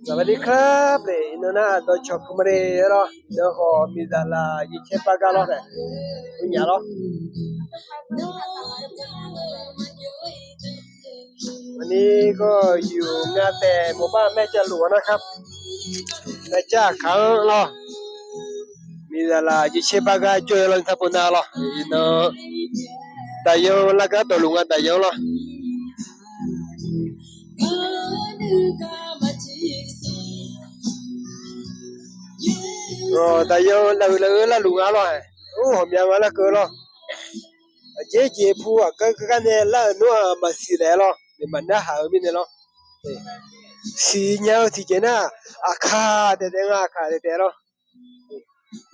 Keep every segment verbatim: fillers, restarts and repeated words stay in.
สวัสดีครับ Iqnan nar dawqcawq puq ma le lawr, iqnan khawf miqzaq laf yeqcaer bar gar lawr taef, uqnyaf lawr. Aqni gawr yuq nga taef mawqbar maer javluf-a nar kar, lavcar aqkaq-anr lawr, miqzaq laf yeqcaer bar gar jawr-eu lawr, taq pov nar lawr, iqnan daqyan lar gar dawqluf nga daqyan lawr. Daqyan laf-euq laf-eu larluf nga lawr-aer, or ghawqmya nga larkeuv lawr. Aqjeq jeq pu aqgar gar nae lar-euq nar-aq maqsiq daef lawr, maqnar haq-eu mirnae lawr. Siqnya-eu tiqjeq nar, aqkaq taef taef nga, aqkaq taef taef lawr.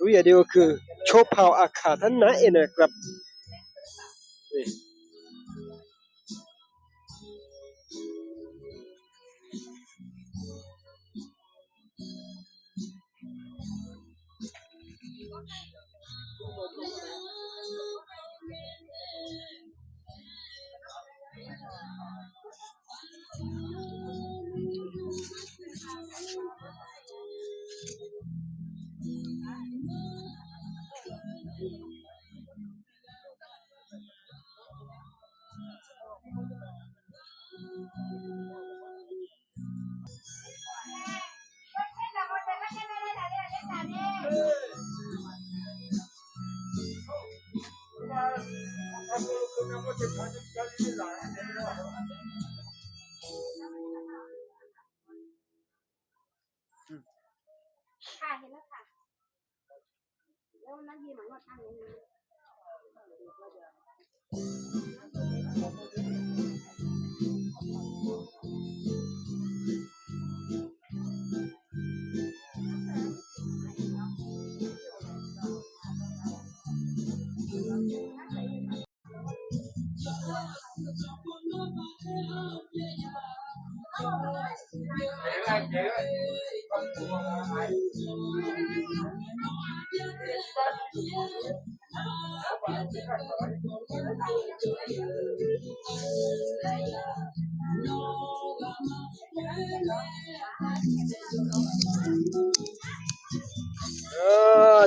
Uryaq de-eu kuiq, tsawrpaq-awq aqkaq tar nar-aer naeq kar.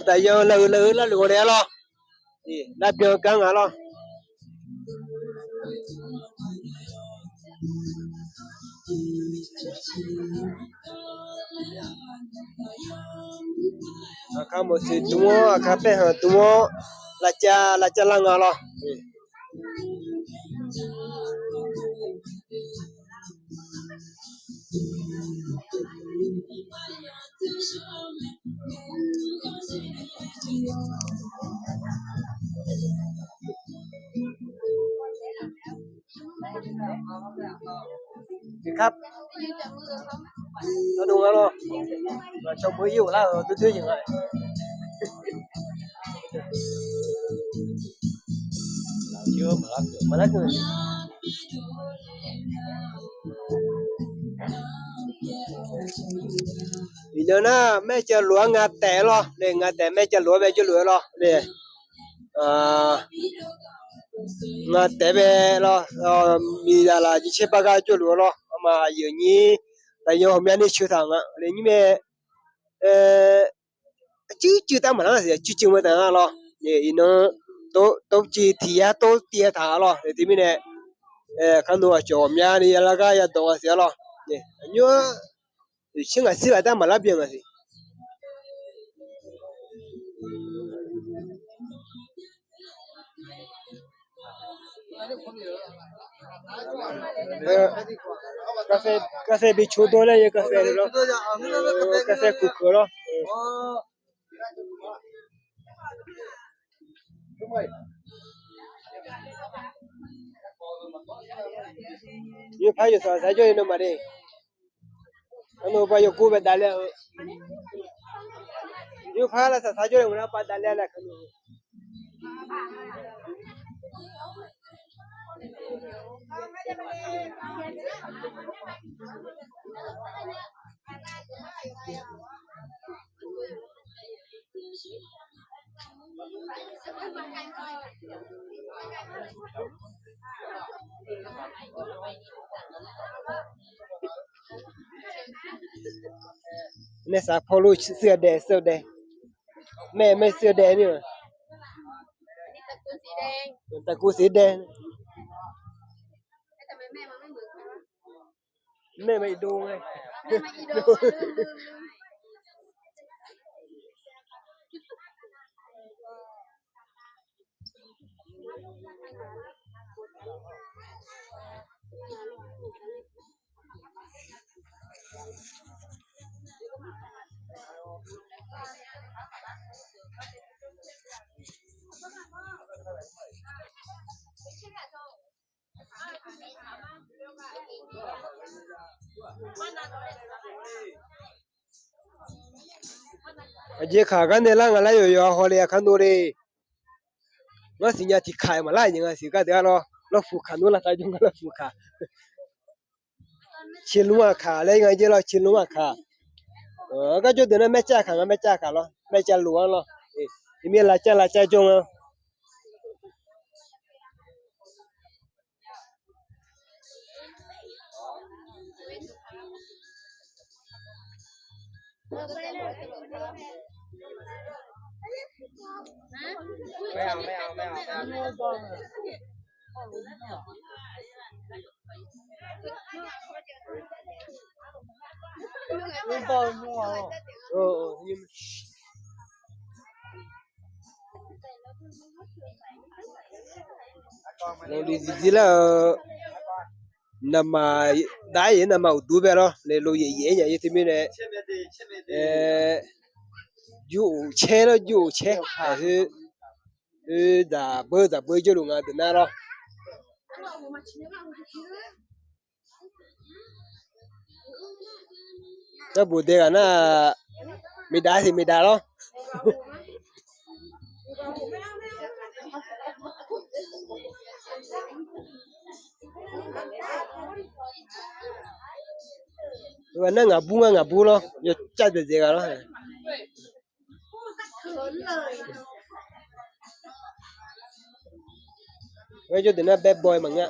Daqyan laf-eu laf-eu larluf-a nae lawr. Lavbyan gar nga lawr. Aqkaq mawqtsoeq dm-awr, aqkaq paerkhanq dm-awr, lavcav lavcav lar nga lawr. Iqnan nar maer javluf-ar nga taef lawr le, nga taef maer javluf-ar bae jawrluf-aer lawr le. Nga taef bae lawr, miqzaq laf jeq caer bar gar jawrluf-aer lawr. Arma aqyuif aqnyir daqyan ghawqmyani sheuq taq nga le nyir mae. Cuiv cuiv tar maqlar siq, cuiv cuiv ma taq nga lawr. Iqnan tov civ tiq yar tov tiv-aer taq-a lawr. Teumirnae kar nov aqcawq ghawqmyani yalar gar yadawq nga siq-ar lawr. Aqnymr-anr shir ngaq shir ghaq tar maqlar byan nga siq. Kaqsae bi coq dawr laer ya kaqsae lawr, kaqsae kuq keuq lawr. Nymrpar yawsaq saq jawr-eu nawmaf de. Arnov ba yawgor bae davler-eu. Nymrpar lavsaq saq jawr-eu nar ba davler-a laer kar. Nae saq paw lof suir-eu dae, suir-eu dae. Mae, mae suir-eu dae ni-a. Taqkuv siq dae. Mae ma iqdov mae. Aqjeq kaq gar nae lar nga lar yawqyawq haw le-a kar nor le. Ngar siqnya tiqkaq-iq maqlar-iq nya nga siq gar deuq-ar lawr. Lawrfuq kaq nmr lavsav jawr nga lawrfuq kaq. Ciqlmr aqkaq laer nga jer lawr, ciqlmr aqkaq. Gar jawr deuq nar maercav aqkaq nga, maercav aqkaq lawr, maercav lof-anr lawr. Iqmir lavcav lavcav jawr nga. Naqli zifzir lar-eu, navmaqdav-aer yaef navmaquq dur bae lawr, nae lo yaef yaef-aer nya-ir teumirnae, jur of caer lawr, jur of caer. Oe, dzaqbeur dzaqbeur jawrluf nga deuq nar lawr. Garbof dae ghaq nar, miqdav siq miqdav lawr. Ghaq nar ngaqbur nga ngaqbur lawr, yawcav dzaeqdzaeq ghaq lawr. Ghae jawr deuq nar bad boy maqngeur-a.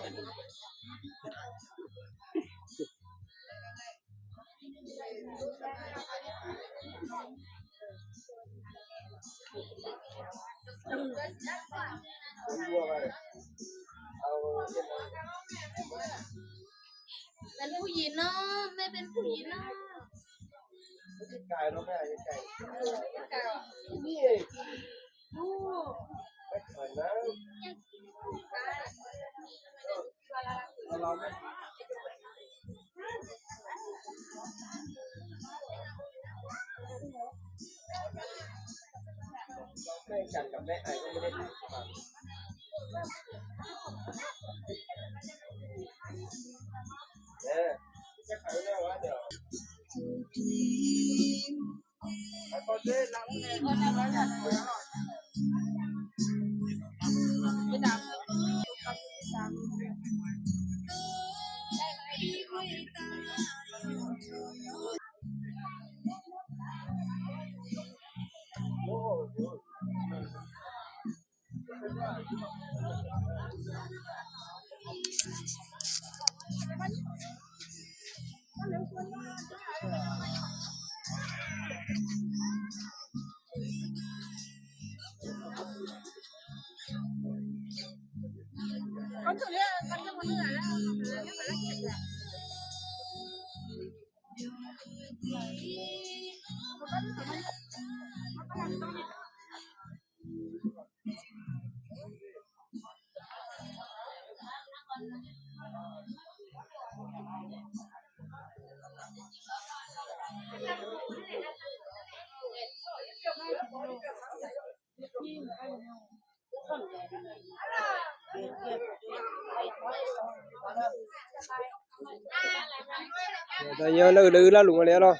Dawqnya nar-eu lar-eu larluf nga le-ar lawr.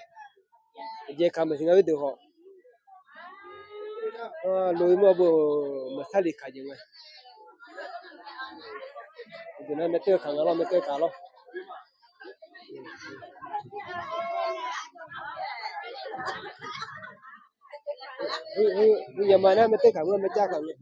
Aqjeq kaq maqsiq nga-ir deuq khawf, lo-ir mawr beu maqsar lef kaq jeq nga. Deuq nar maerteuv kaq nga lawr, maerteuv kaq lawr. Heu, heu, heu, nyama nar maerteuv kaq nga, maerteuv kaq nga.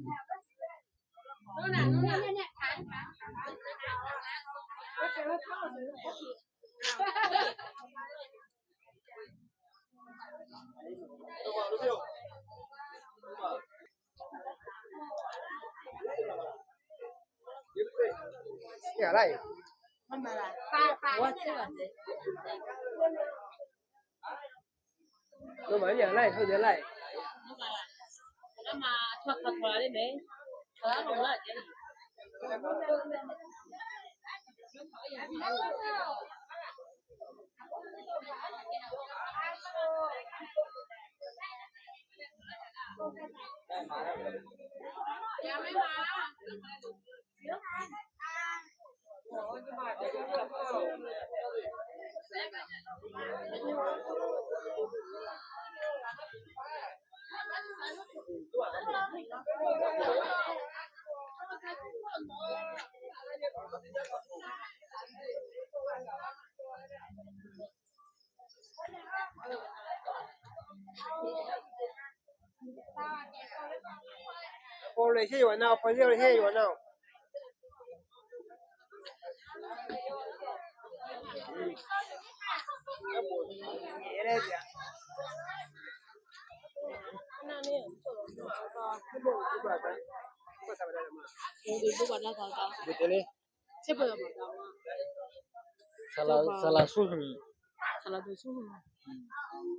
Nawmaf-anr nya laer-eu deuq laer. Saqlaq smr hmq.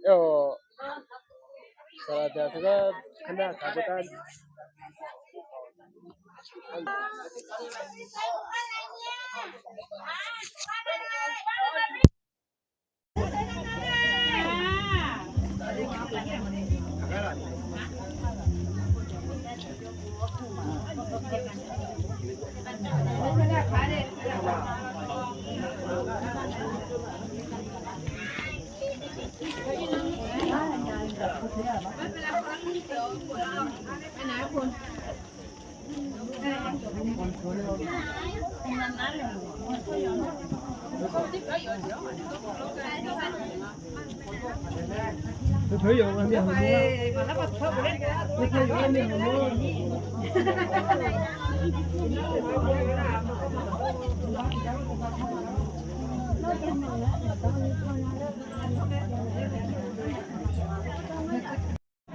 Aer-awq, saqlaq deuq teugar kar nar kaq beutar.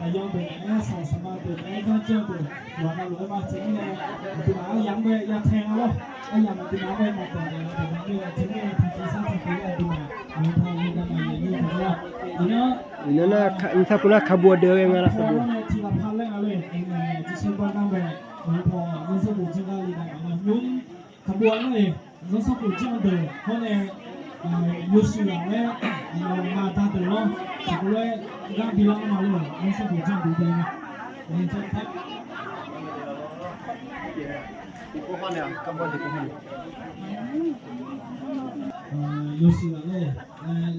Aqyawf deuq naeq-aer saq saqma deuq naeq-aer janr janr deuq yawqha navluf-aer ma teumirnae, aqduimaf aryamq-anr bae ya tae nga lor. Aryamq aqduimaf-anr bae maqdawq naeq-a deuq ma mir-a teumirnae, taqciv sar taqciv laer aqduimaf maqtav-eu yawqghaq maqya ni taq-a. Iqnan, iqnan nar, mqtav pov nar kaqbov deuq ghae nga laf kaqbov. Nar tiq ghaq par laer nga lor. Aqduimaf tiq sar bar nar bae, maqtav zanrsanrkhof janr gar li nar aqma nymr kaqbov-a nar-iq, zanrsanrkhof janr deuq hawr nae, yawshuif laf-aer, maqda deuq-anr tiqkawv lof-aer gar bi lar-anr ma lor. Zanrsanrkhof janr deuq deuq-a. Yawshuif laf-aer,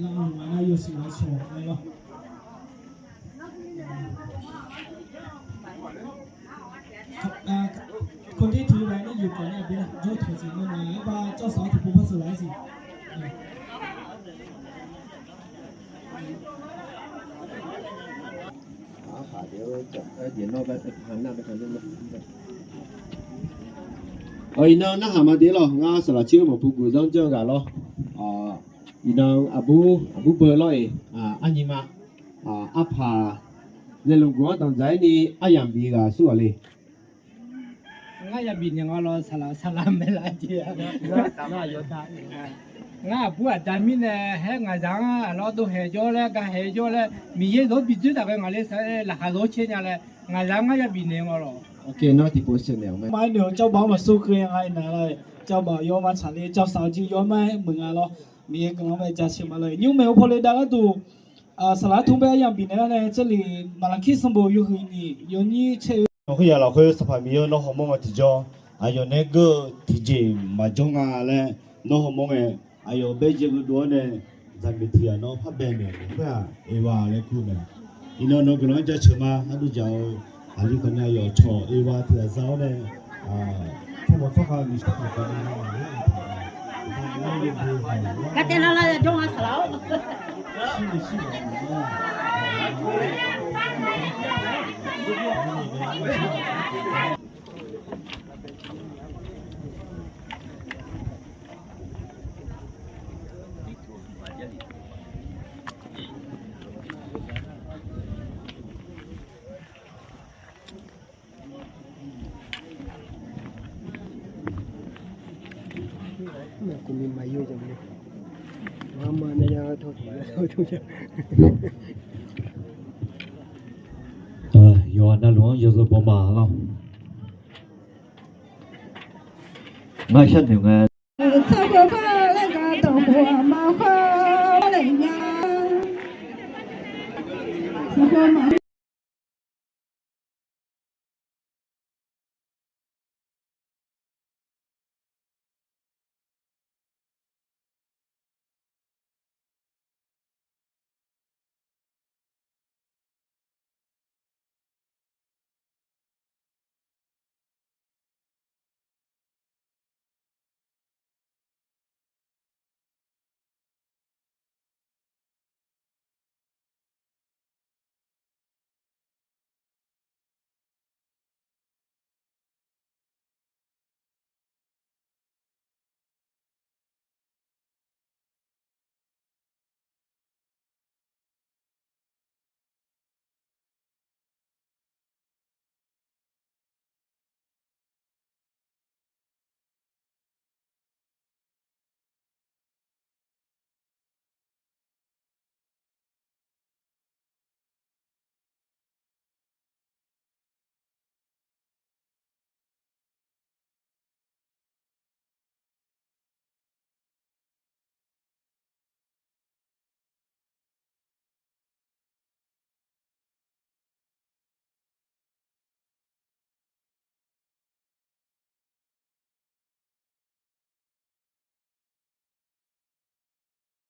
lar-anr ma nar yawshuif laf shawq-aer lor. คนที่ถือแหวนนี่อยู่ก่อนเนี่ย เดี๋ยว ยกถอยสิ นั่นหมายว่าเจ้าสาวถูกผมพระสวายสิ Iqnan narhaq ma de lawq, ngar saqlaq caer-eu maqpu guq zanr janr ghaq lawr. Iqnan aqbur, aqbur beu lawr-iq, arnyi ma, arpaq, laeqlmq guq-anr danqdzaq-aer ni aryamq bif ghaq sur ghaq le. Ngar ya bifnaeq nga lawr, saqlaq saqlaq maeqlaf jeq-a. Ngar aqbur aqda mirnae haer ngaqzaq-anr aqlawr dovhaeq jawr laer, gaqhaeq jawr laer, Miqyaer zawr bi dzoer taq ghae ngaq le sar-aer laqkhaq zawr caer nya laer, ngaqzaq-anr ngar ya bifnaeq nga lawr. Maqaer noeq-eu cawba-anr maqsur keuv-a nga-aer naeq lar-eu, cawba yawr ma tsaqler, cawsaq-eu jir yawr ma-aer muiq nga lawr. Miqyaer guiqlanq-anr bae jaceuq ma lor. Nymrmaeq-eu pawle dav gharduq, saqlaq tmr bae aryamq bifnaeq-awr nae, Jarlif maqlaqkir sanqbof yawhuiq nyiq yawnyir caer-eu, nawr khoeryaq lafkhoer Sanqpaq Miqyaer nawr hawmawr nga tiqjawr, aqyawf nae geur-eu tiqjeq maqjawr nga laer nawr hawmawr ngae, aqyawf bae jaev geuf dov-awr nae, zaqmiq tiq ghaq nawr par bae naeq-eu khoer-aq, Eva laer kur mae. Iqnan nawq guiqlanq-anr jaceuq ma. Arduq jaq-eu aqli khawf nae aqyawf cawq Eva tiq ghaq za-awr nae, tawrmawf tsawrkhav miqsar taq taq na. Gartaev lar lar jawr nga saqlaq-awr. Yawqghaq navluf-anr yawzeu baw ma lawr. Ngar sharnoeq nga. Tsawrhaq par laer gaq dawq khof aqma khawr laer nya. Tsawrhaq ma